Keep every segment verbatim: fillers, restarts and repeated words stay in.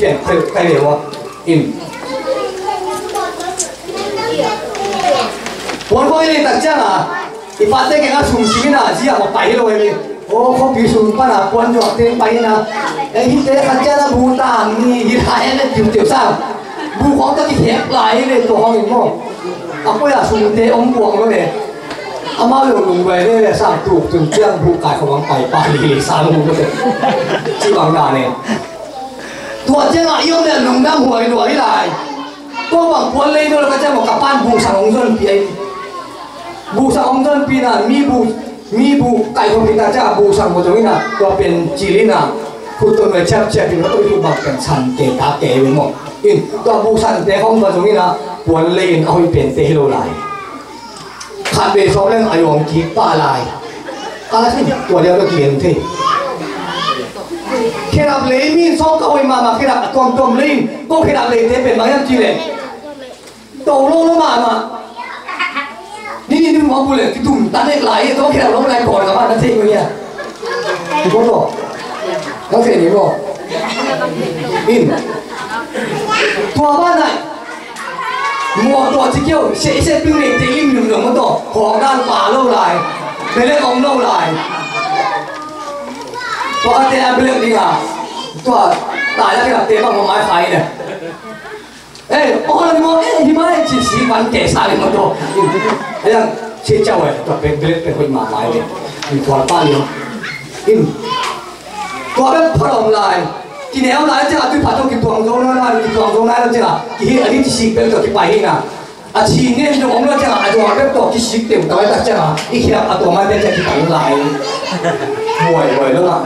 Ken kai kai ve wa in. Puan kong i nei tak ciang a i pate keng a sum sing in a zia ma pai hi lo hi. O khuapi sum pan a puan zuak te pai in a. Ei hite khat ciang a bu tam ni hi lai le tiu tiu sang. Bu khong ta kikhek lai hi le tua hong in maw. A koi a sum te om buang lo le. Amau lo lungduai le le sang tuk tun ciang bu kai kho bang pai pa li le sang bu ko te. Ci bang na ne. Tua ciangah i om le lungdam huai lua hi lai. Tua bang puan lei dol ka ciang ka pan busang hong zonpi ai. Busang hong zonpi na mi bu mi bu kai hong pita ciang busang bu zong ina tua pen cil ina. Khut ton ve ciap ciap in ka tua i khut bang pen san ke ta ke ve maw. In tua busang te hong ba zong ina puan lei in a hoih pen te hi lo lai. Khat vei sawm leng a yawng kik pah lai. Ka la sin tua liau ka kigen thei. Khedap lei min sawm ka hoih mahmah khedap a tuamtuam lei in ko khedap lei te pen bang hiam ci leh. To lo lo mahmah. Ni ni dum hong bu leh kidum ta nek lai to khedap lo lai kawl ka man na thei ko nia. Ko to. Ka fe ni ko. In. Tua ba nai. Mawtaw ci kiau, seh seh ping nei te lim lim zong mawtaw, hawk dan pa lo lai, belek om lo lai. Tua ka te a belek ding a, tua ta ya kena te bang mai fai ne. Eh, oh ni mo, eh, hi mai ci si ban ke sa ni mawtaw. Ayang si ciau eh, tua belek pe hoih ma mai le. Ni tua pa ni. In. Tua bek pha lawm lai. Kineu lai ciang a tui pha tawh kituang zo nai lai, kituang zo nai lo ciang a kihi a hi ci sik bek tawh kipai hi na. A ci nen zong om lo ciang a, a zuang bek tawh kisik teu tawh tak ciang a i khidap a tua mai bek ciang kitang lai. Buai buai lo la.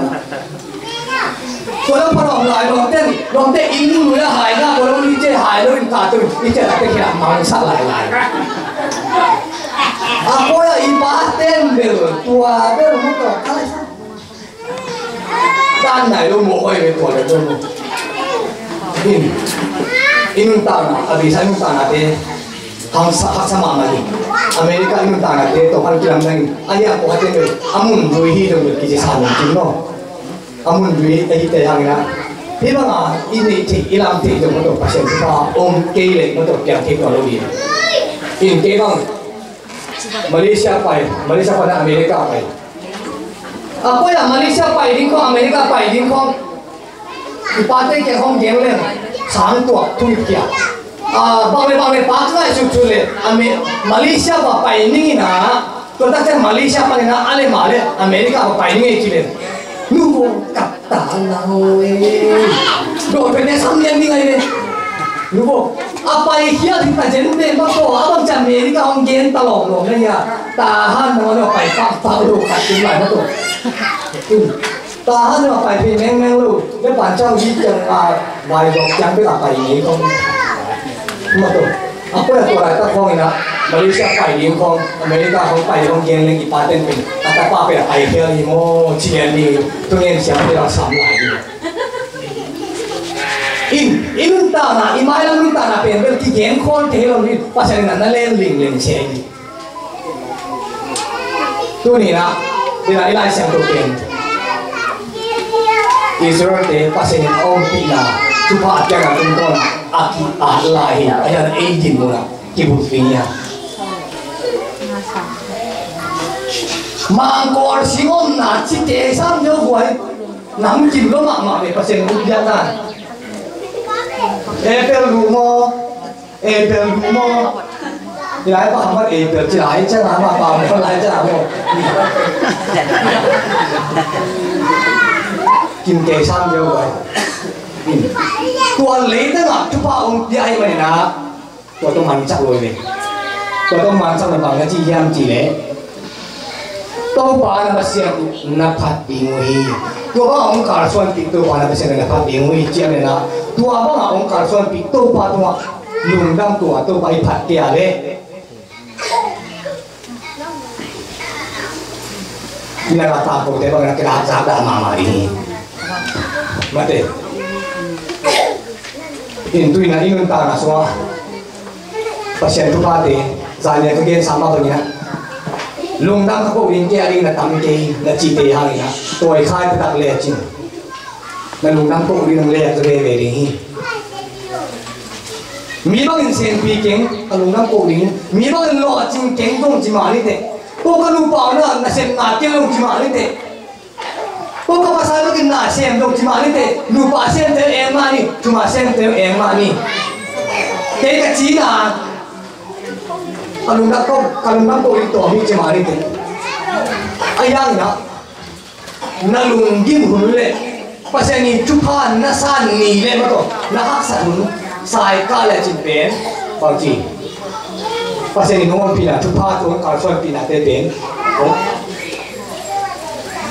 Tua lo pha lawm lai lawm ten lawm ten in lu lu ya hai na ko lo ni ce hai lo in ta tu ni ce ta te khidap mang sa lai lai. A ko ya i pa ten bel tua bel mu tawh ka lai sa. Dan nai lo maw, oi ve tua le lo maw. In, i nuntakna, a beisa i nuntaknate haksa, haksa mahmah hi. America i nuntaknate tawh hal kilamdang in, a hiang ko hate ve, a mun zui hi lo ve kici sa lo kim lo. A mun zui a hite hang ina. Hih banga i neih theih, i lam theih zong maw tawh Pasian thupha om kei leh maw tawh piang thei tua lo hi. In kei bang Malaysia pai, Malaysia pai na America pai. A koi a Malaysia pai ding khong, America pai ding khong. I pate kiang khong gen leng sang tuak thu i pia. A, bang le bang le pa ka ngai sut sut le Ame-, Malaysia va pai ning ina. Tua tak ciang Malaysia pan ina a le ma le America va pai ning ei ci le. Nu ko kap ta na ho e. Do pe ne sam lian ning ai le. Nu ko a pai hial hi ta zen te ma ko a bang ciang America hong gen ta lawm lawm le hia. Tahan na ma lo pai pak pak lo khat tung lai ma ko. Tahan na ma pai pe meng meng lo. Le pan ciang hi ciang a vai dok ciang pe ta pai ngei kong. Ma ko. A poi a tua laitak khawng ina Malaysia pai ding khawng, America khawng pai ding khawng gen leng i paten pen a tapa pen a pai hial hi maw ci lian ni. Thungen siam te bang sam lai ni. In, i nuntakna, i mailam nuntakna pen bel kigen khawl thei lo ni. Pasian in a na len ling ling se hi. Tuni na, ina i Lai Siangtho pen Israel te Pasian in a ompihna thupha a piakna tungtawna a ki-at lai hi. A hian ei dinmun a kibulpih hi a. Mangkawl sing omna cite sam deuh huai. Namkim lo mahmah ve Pasian in ut diakna. Apple lu maw? Apple lu maw? I lai pa khampat apple ci lai ciang a ma pa maw lai ciang a maw? Kim kei sam deuh huai. Tua leitang ah thupha hong pia ahih manin ah tua tawh mancak lo hi ve. Tua tawh mancak na bang na ci hiam cih leh Topa na Pasian na phat ding uh hi. Tua bang a hong kalsuanpih Topa na Pasian na phat ding uh hi ci a manin ah tua bang a hong kalsuanpih Topa tungah lungdam tua Topa i phat kei a leh na lata kote bang na kila zak dah mahmah ding hi. Mate. In tuina i nuntakna sungah Pasian thuphate zan nia ka gensa mah bangin ah lungdam ka ko ding kei a ding na tam kei na cihte hangin ah tawi khai taktak le a cin. Na lungdam ko ding, nang lek zaw veve ding hi. Mi bangin senpi keng, ka lungdam ko ding hi. Mi bangin lawhcing keng zong ci mah ni teh. Ko ka nupa na, nasepna keng zong ci mah ni teh. Ko ka pasal bangin na sem zong ci mah ni teh. Nupa semte eng mah ni, cuma semte eng mah ni. Kei ka cina, ka lungdam ko, ka lungdam ko ding tawm hi ci mah ni teh. A yang ina, na lunggim hun le Pasian in thupha na san ni le mah tawh na haksat hun sai kah le cin pen bangci, Pasian in hong ompihna thupha, hong kalsuanpihnate pen hong,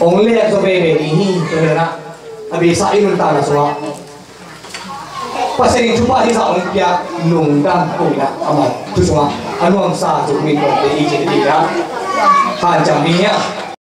hong lek zaw veve ding hi. Tua hi a, a beisa i nuntakna sungah Pasian in thupha hizah hong pia, lungdam ko ina, amah thu sungah a nuamsa zong mi tuate i cih ding a hanciam ding hi a.